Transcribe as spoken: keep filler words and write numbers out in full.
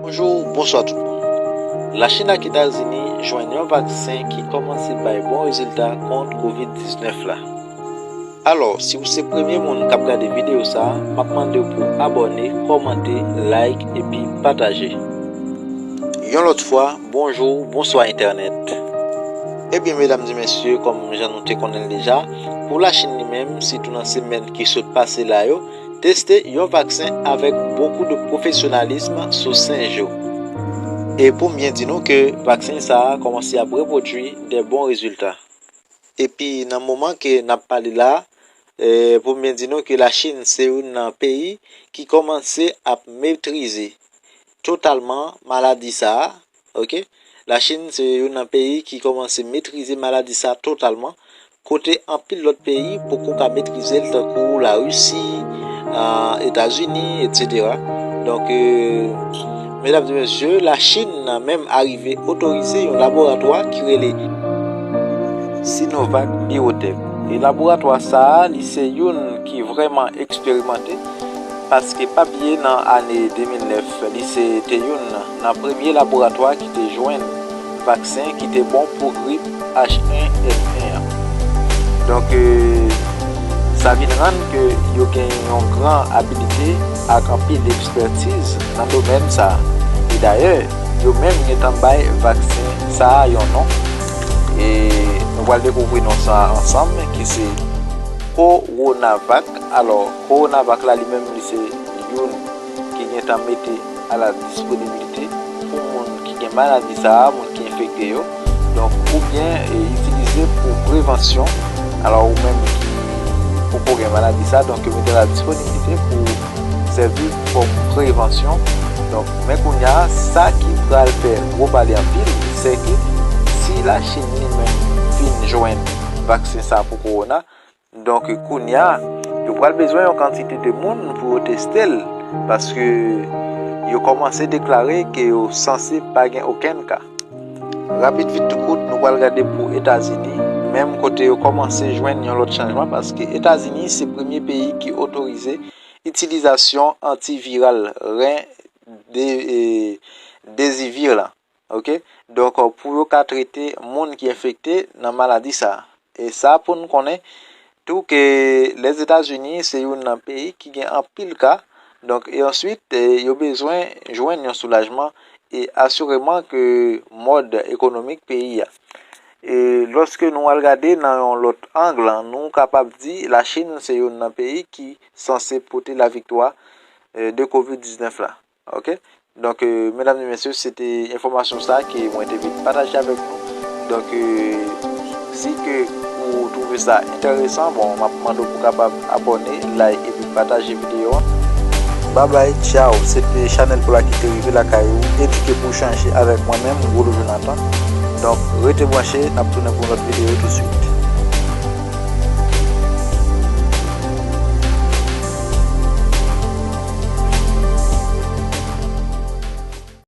Bonjou, bonswa tout moun. Lachin ak Etazini jwenn yon vaksen ki kòmanse bay bon rezilta kont kovid diznèf la. Alò, si w se premye moun k ap gade videyo sa a, m ap mande w pou abòne, kòmante, like epi pataje. Yon lòt fwa, bonjou, bonswa entènèt. Ebyen, medam e mesye, kòm jan nou te konnen l deja, pou Lachin li menm, sitou nan semèn ki sot pase la yo, teste yon vaksen avèk bokou de pwofesyonalism sou senk jou. E pou m byen di nou ke vaksen sa a kòmanse ap repwodui de bon rezilta. Epi nan moman ke n ap pale la, e, pou m byen di nou ke Lachin se youn nan peyi ki kòmanse ap metrize totalman maladi sa a, oke? Lachin se youn nan peyi ki kòmanse metrize maladi sa a totalman, kote anpil lòt peyi poko ka metrize l, tankou Larisi, a, Etazini, etsetera. Donk, e, medam e mesye, Lachin menm arive otorize yon laboratwa ki rele Sinovac Biotech. E laboratwa sa a, li se youn ki vrèman eksperimante, paske pa bliye nan ane de mil nèf, li se te youn nan premye laboratwa ki te jwenn vaksen ki te bon pou grip H en N en an. Donk, e, sa vin rann ke yo gen yon gran abilite ak anpil ekspètiz nan domèn sa a. E dayè, yo menm gentan bay vaksen sa a yon non. E nou pral dekouvri non sa a ansanm, ki se Coronavac. Alò, Coronavac la, li menm, li se youn ki gentan mete a la disponibilite pou moun ki gen maladi sa a, moun ki enfekte yo. Donk, oubyen, e, itilize pou prevansyon. Alò, ou menm ki poko gen maladi sa a, donk, yo mete a la disponibilite pou sèvi kòm prevansyon. Donk, men kounye a, sa ki pral fè gwo pale anpil, se ke si Lachin li menm fin jwenn vaksen sa a pou kowona, donk, kounye a, yo pral bezwen yon kantite de moun pou yo teste l, paske yo kòmanse deklare ke yo sanse pa gen okenn ka. Rapid vit tou kout, nou pral gade pou Etazini, menm kote yo kòmanse jwenn yon lòt chanjman, paske Etazini se premye peyi ki otorize itilizasyon antiviral ren de, e, dezivir la. Oke? Donk, pou yo ka trete moun ki enfekte nan maladi sa a. E sa pou n konnen tou ke Lèzetazini se youn nan peyi ki gen anpil ka. Donk, e answit, e, yo bezwen jwenn yon soulajman e asireman ke mòd ekonomik peyi a. E lòske nou al gade nan yon lòt ang, nou kapab di Lachin se youn nan peyi ki sanse pote laviktwa, e, de kovid diznèf la. Oke? Donk, e, medam e mesye, se te enfòmasyon sa ke mwen te vin pataje avèk nou. Donk, e, si ke ou twouve sa enteresan, bon, m ap mande w pou kapab abòne, like epi pataje videyo a. Babay, tchaw, se te chanèl pou la ki te rive lakay ou, edike pou w chanje avèk mwen menm, Wolo Jonathan. Donk, rete branche, n ap tounen pou yon lòt videyo tousuit.